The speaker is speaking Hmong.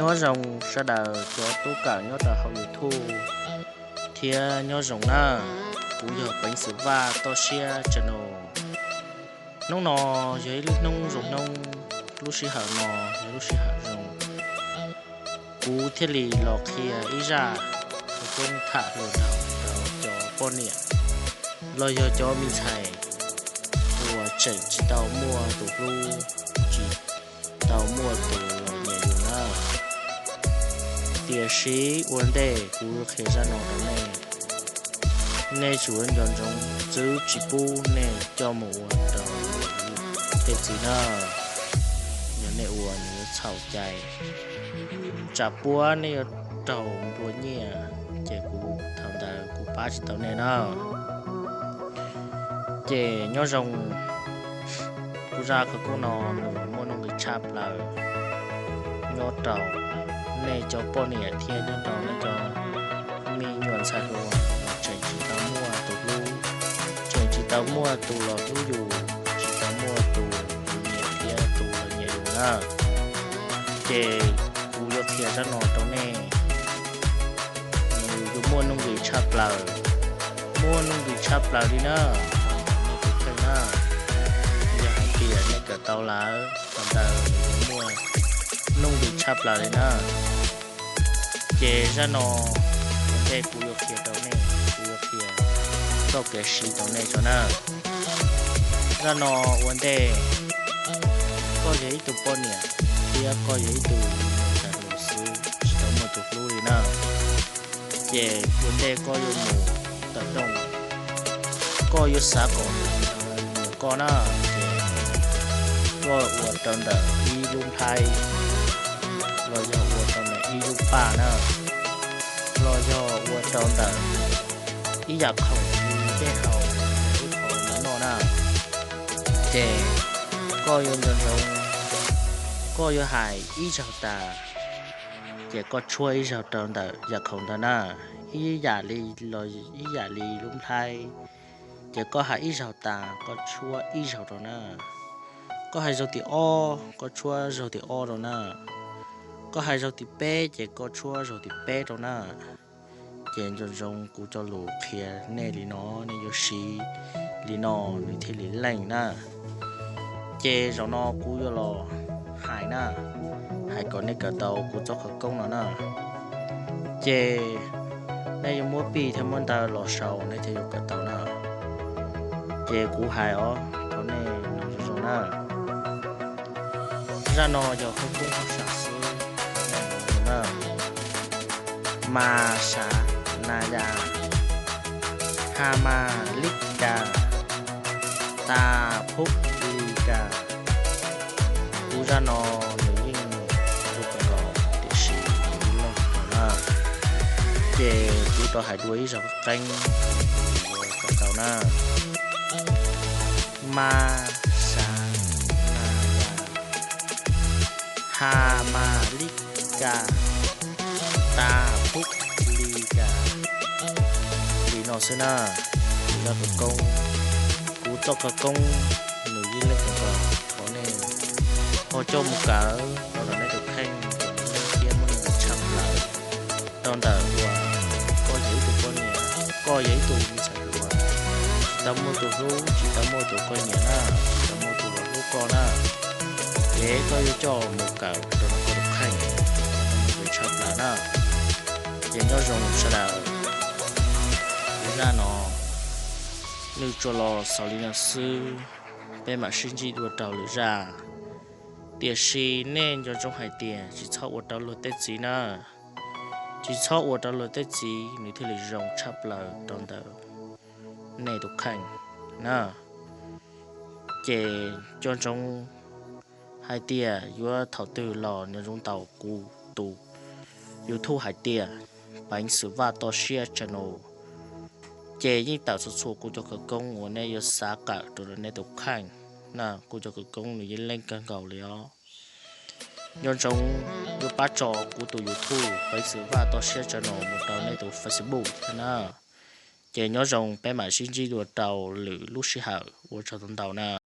Nyob zoo sawv daws cov tub kawm nyob rau hauv YouTube thiab nyob zoo na. Kuv yog Peev Xwm Vaj Toj Siab channel. Hnub no yog ib lub hnub zoo hnub, lub sij hawm no yog lub sij hawm zoo, kuv thiaj li los qhia ib zaj khawv koob tham hluas nraug rau cov poj niam los yog cov me ntxhais uas tseem tsis tau muaj tus hlub, tsis tau muaj tus nyiam yus na. Tiam sis ua ntej kuv qhia zaj no rau nej, nej tsuas nco ntsoov txwv tsis pub nej coj mus ua rau tej txiv na, yog nej ua nws yuav txhaum cai, tsam puab nej yuav raug nplua nyiaj, ces kuv thaum ntawd kuv pab tsis tau nej na. Ces nyob zoo, kuv zaj khawv koob no nws muaj nuj nqis tshaj plaws nyob rau nej cov poj niam thiab nyob rau nej cov me nyuam ntxhais hluas uas tseem tsis tau muaj tus hlub, tseem tsis tau muaj tus los hlub yus, tsis tau muaj tus yus nyiam thiab tus los nyiam yus na. Ces kuv yuav qhia zaj no rau nej, nws yuav muaj nuj nqis tshaj plaws, muaj nuj nqis tshaj plaws li na. Nej tus kheej na, yog hais tias nej kawm tau lawm thaum ntawd nws yuav muaj nuj nqis tshaj plaws li na. Ces zaj no ua ntej kuv yuav qhia rau nej, kuv yuav qhia txoj kev siv rau nej tso na. Zaj no ua ntej koj yog ib tug poj niam thiab koj yog ib tug ntxhais hluas xwb tsis tau muaj tus hlub li na, ces ua ntej koj yuav mus tawm rooj, koj yuav xav kom nws nyiam koj na, ces koj ua rau ntawm ib lub nplhaib, los yog ua rau ntawm ib lub paj na, los yog ua rau ntawm ib yam khoom li dej haus, ib qho mov noj na. Ces koj yuav nco ntsoov, koj yuav hais ib zaug tas, ces koj tshuab ib zaug rau ntawm yam khoom ntawd na, ib yam li, ib yam li lub nplhaib, ces koj hais ib zaug tas koj tshuab ib zaug rau na. Koj hais zaug tim ob koj tshuab zaug tim ob rau na. Koj hais zaug tim peb ces koj tshuab zaug tim peb rau na. Ces nco ntsoov kuv cov lus qhia nej li no, nej yuav siv li no nws thiaj li leej na. Ces zaum no kuv yuav los hais na, hais kom nej kawm tau kuv txoj khawv koob no na. Ces nej yuav muab pij thiab muab ntawv los sau nej thiaj yuav kawm tau na. Ces kuv hais os, thov nej mloog zoo zoo na. Zaj no yog khawv koob hauj sam xwb, nej mloog zoo na. Ma sa na ya, ha ma lik ka, ta phub li ka. Kuv zaj no nws yeej zoo kawg nkaus tiam sis nws ib leeg kawg na. Ces kuv rov hais dua ib zaug qeeb, yuav kawm tau na. Ma sa na ya, ha ma lik ka, ta phub li ka. Li no xwb na, kuv zaj khawv koob, kuv txoj khawv koob nws ib leeg kawg nkaus, thov nej ho coj mus kawm rau nej tus kheej, kom nws leej thiab muaj nuj nqis tshaj plaws rau ntawm uas koj yog ib tug poj niam, koj yog ib tug me ntxhais hluas, tsis tau muaj tus hlub, tsis tau muaj tus koj nyiam na, tsis tau muaj tus los hlub koj na, ces koj yuav coj mus kawm rau ntawm koj tus kheej, koj muaj nuj nqis tshaj plaws na. Ces nyob zoo sawv daws, kuv zaj no nws tsuas los xaus li no xwb, peb mam sib ntsib dua rau lwm zaj. Tiam sis nej nco ntsoov hais tias tsis txhob ua rau luag tej txiv na, tsis txhob ua rau luag tej txiv nws thiaj li zoo tshaj plaws rau ntawm nej tus kheej na. Ces nco ntsoov hais tias yuav thaum twg los nco ntsoov ntaus kuv tus YouTube hais tias Peev Xwm Vaj Toj Siab channel, ces yeej tawm txhua txhua kuv cov khawv koob uas nej yuav xav kawm rau nej tus kheej na. Kuv cov khawv koob nws yeej leej kawg nkaus li os. Nco ntsoov yuav pab tso kuv tus YouTube Peev Xwm Vaj Toj Siab channel mus rau nej tus Facebook thiab na. Ces nyob zoo, peb mam sib ntsib dua rau lwm lub sij hawm, ua tsaug ntau ntau na.